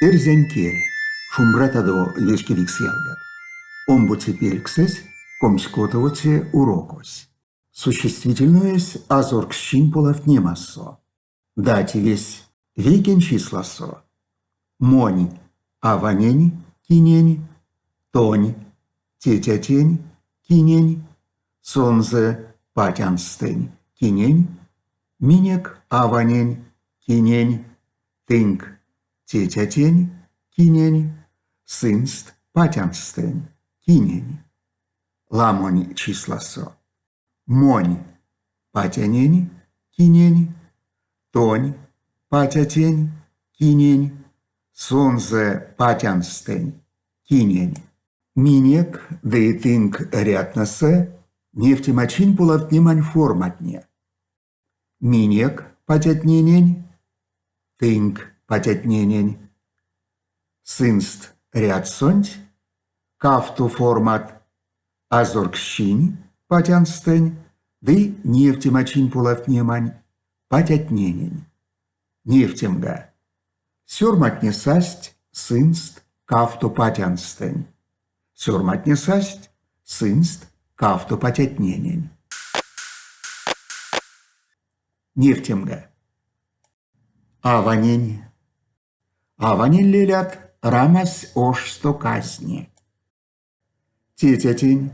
Эрзянь кель, шумбратадо вечкевикс ялгат! Омбоце пельксэсь, комськотовоце урокось. Существительноесь азорксчинь полавтнемасо. Дативесь вейкень числасо. Монь аванень, кинень, тонь тетятень, кинень, сонзэ патянстэнь, кинень, минек аванень, кинень, тынк тетятень, кинень, сынст патянстэнь, кинень. Ламонь числасо. Монь патянень, кинень, тонь патятень, кинень, сонзэ патянстэнь, кинень. Минек ды тынк рядтнэсэ невтемачинь полавтнемань форматне. Минек патятненень, тынк патятненень. Сынст рядсонть кавто формат: азорксчинь патянстэнь ды невтемачинь полавтнемань патятненень. Невтемга, сёрматне састь сынст кавто патянстэнь. Сёрматне састь сынст кавто патятненень. Невтемга. Аванень. Аванень лелят рамась ошсто казне. Тетятень.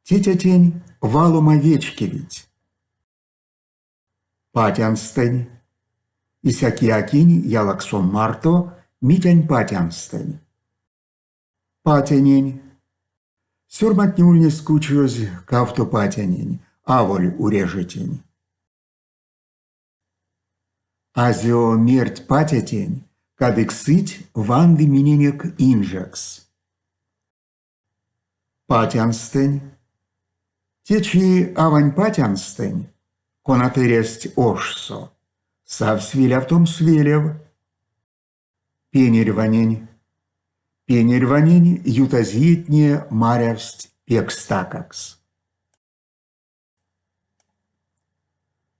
Тетятень валома вечкевить. Патянстэнь. Исяк якинь ялаксом марто Митянь патянстэнь. Патянень. Сёрматне ульнесть кучозь кавто патянень, аволь уряжетень. Азё мерть патятень, кадык сыть ванды миненек инжекс. Патянстэнь. Течи авань патянстэнь, конат эрясть ошсо, савсь велявтомс велев. Пенерьванень. Пенерьванень ютазь иетне марявсть пек стакакс.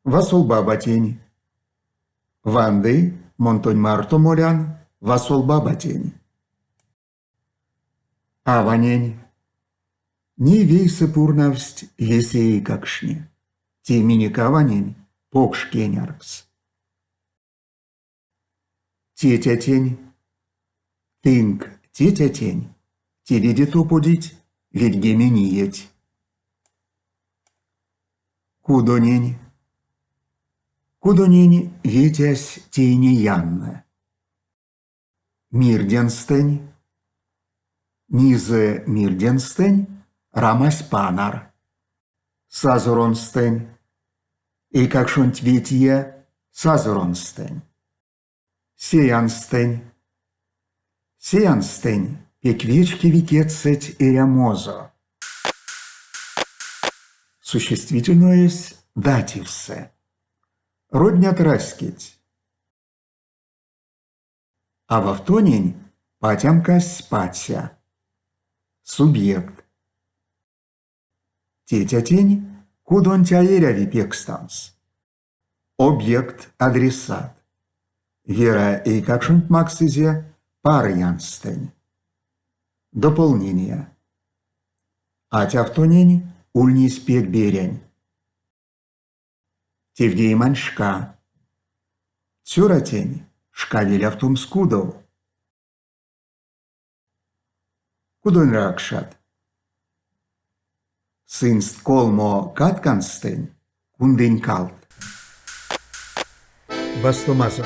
Васолбабатень. Ванды мон тонь марто молян васолбабатень. Аванень. Ней вейсэ пурнавсть весе эйкакштне. Те минек аванень покш кеняркс. Тетятень. Тынк тетятень тедеде топодить ведьгемень иеть. Кудонень. Кудонень ветясь тейне яннэ. Мирденстэнь. Низэ мирденстэнь рамась панар. Сазоронстэнь. Эйкакшонть ветия сазоронстэнь. Сеянстэнь. Сеянстэнь пек вечкеви кедьсэть эрямозо. Существительноесь дативсэ. Роднят раськеть. Ававтонень патям казсь паця. Субъект. Тетятень кудонть а эряви пекстамс. Объект адресат. Вера эйкакшонть максызе парыянстэнь. Дополнения. Атявтонень ульнесь пек берянь. Тевдеемань шка. Цёратень шка велявтомс кудов. Кудонь ракшат. Сынст колмо катканстэнь кундынь калт. Вастомазо.